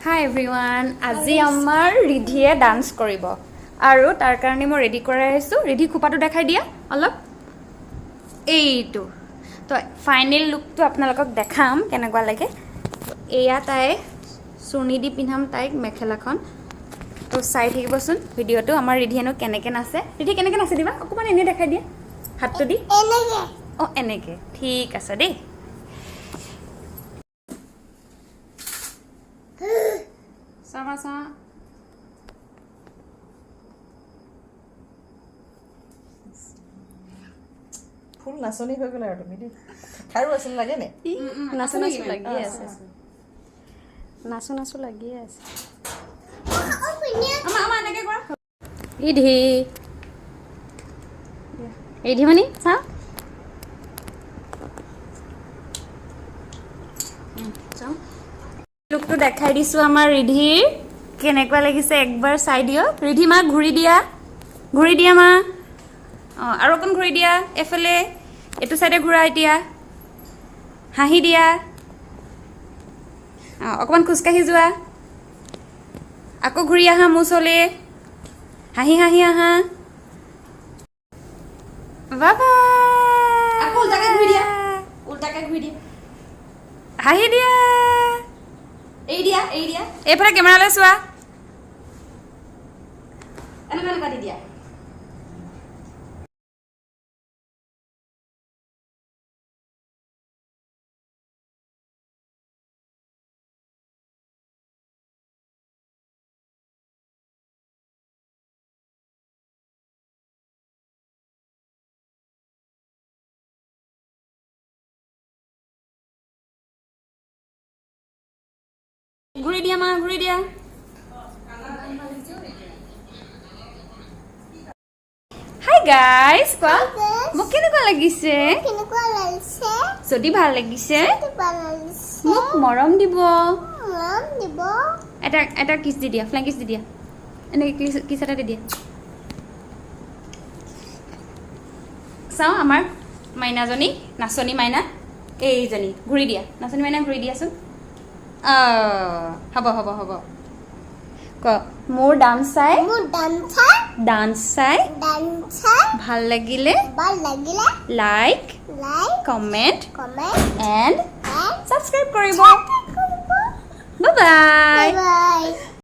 হাই everyone, আজি আমাৰ ৰিধিয়ে dance কৰিব আৰু তাৰ কাৰণে মই ৰেডি কৰাই আহিছোঁ। ৰিধি, খোপাটো দেখাই দিয়া অলপ। এইটো তো ফাইনেল লুকটো আপোনালোকক দেখাম কেনেকুৱা লাগে। এয়া তাই চুৰ্ণি দি পিন্ধাম তাইক মেখেলাখন। তো চাই থাকিবচোন ভিডিঅ'টো, আমাৰ ৰিধিয়েনো কেনেকৈ নাচে। ৰিধি, কেনেকৈ নাচে দিবা অকণমান এনেই দেখাই দিয়া হাতটো দি। এনেকে। অঁ, এনেকৈ, ঠিক আছে দেই। চাবা চা। ফুল নাচনী হৈ গ'ল আৰু তুমি দেই। খাৰু আছিল লাগে নে? নাচো নাচো লাগিয়ে আছে, নাচো নাচো লাগিয়ে আছে। আমাৰ আমাৰ এনেকৈ কৰা। ৰিধি, ৰিধিমণি, চাওঁ। চাওঁ, লুকটো দেখাই দিছোঁ আমাৰ ৰিধিৰ। কেনেকুৱা লাগিছে একবাৰ চাই দিয়ক। ৰিধি মা, ঘূৰি দিয়া, ঘূৰি দিয়া মা। অঁ, আৰু অকণ ঘূৰি দিয়া এইফালে, এইটো চাইডে ঘূৰা। এতিয়া হাঁহি দিয়া। অঁ, অকণমান খোজকাঢ়ি যোৱা। আকৌ ঘূৰি আহা মোৰ ওচৰলৈ, হাঁহি হাঁহি আহা। বাবা। আকৌ উল্টাকে ঘূৰি দিয়া, উল্টাকে ঘূৰি দিয়া। হাঁহি দিয়া। এৰি দিয়া, এৰি দিয়া। এইফালে কেমেৰালৈ চোৱা। এনেকুৱা এনেকুৱা দি দিয়া। ঘূৰি দিয়া মা, ঘূৰি দিয়া। হাই গাইজ কোৱা, মোক কেনেকুৱা লাগিছে? কেনেকুৱা লাগিছে? যদি ভাল লাগিছে, ভাল লাগিছে, মোক মৰম দিব। মৰম দিব। এটা এটা কিছ দি দিয়া, ফ্লাইং কিছ দি দিয়া। এনেকৈ কিছ কিছ এটা দি দিয়া। চাওঁ আমাৰ মাইনাজনী, নাচনী মাইনা এইজনী। ঘূৰি দিয়া নাচনী মাইনা, ঘূৰি দিয়াচোন। হ'ব হ'ব হ'ব। ক, মোৰ ডান্স চাই, মোৰ ডান্সাৰ, ডান্স চাই ডান্সাৰ ভাল লাগিলে, ভাল লাগিলে, like, like, comment comment and and subscribe কৰিব। কৰিব। Bye bye. Bye.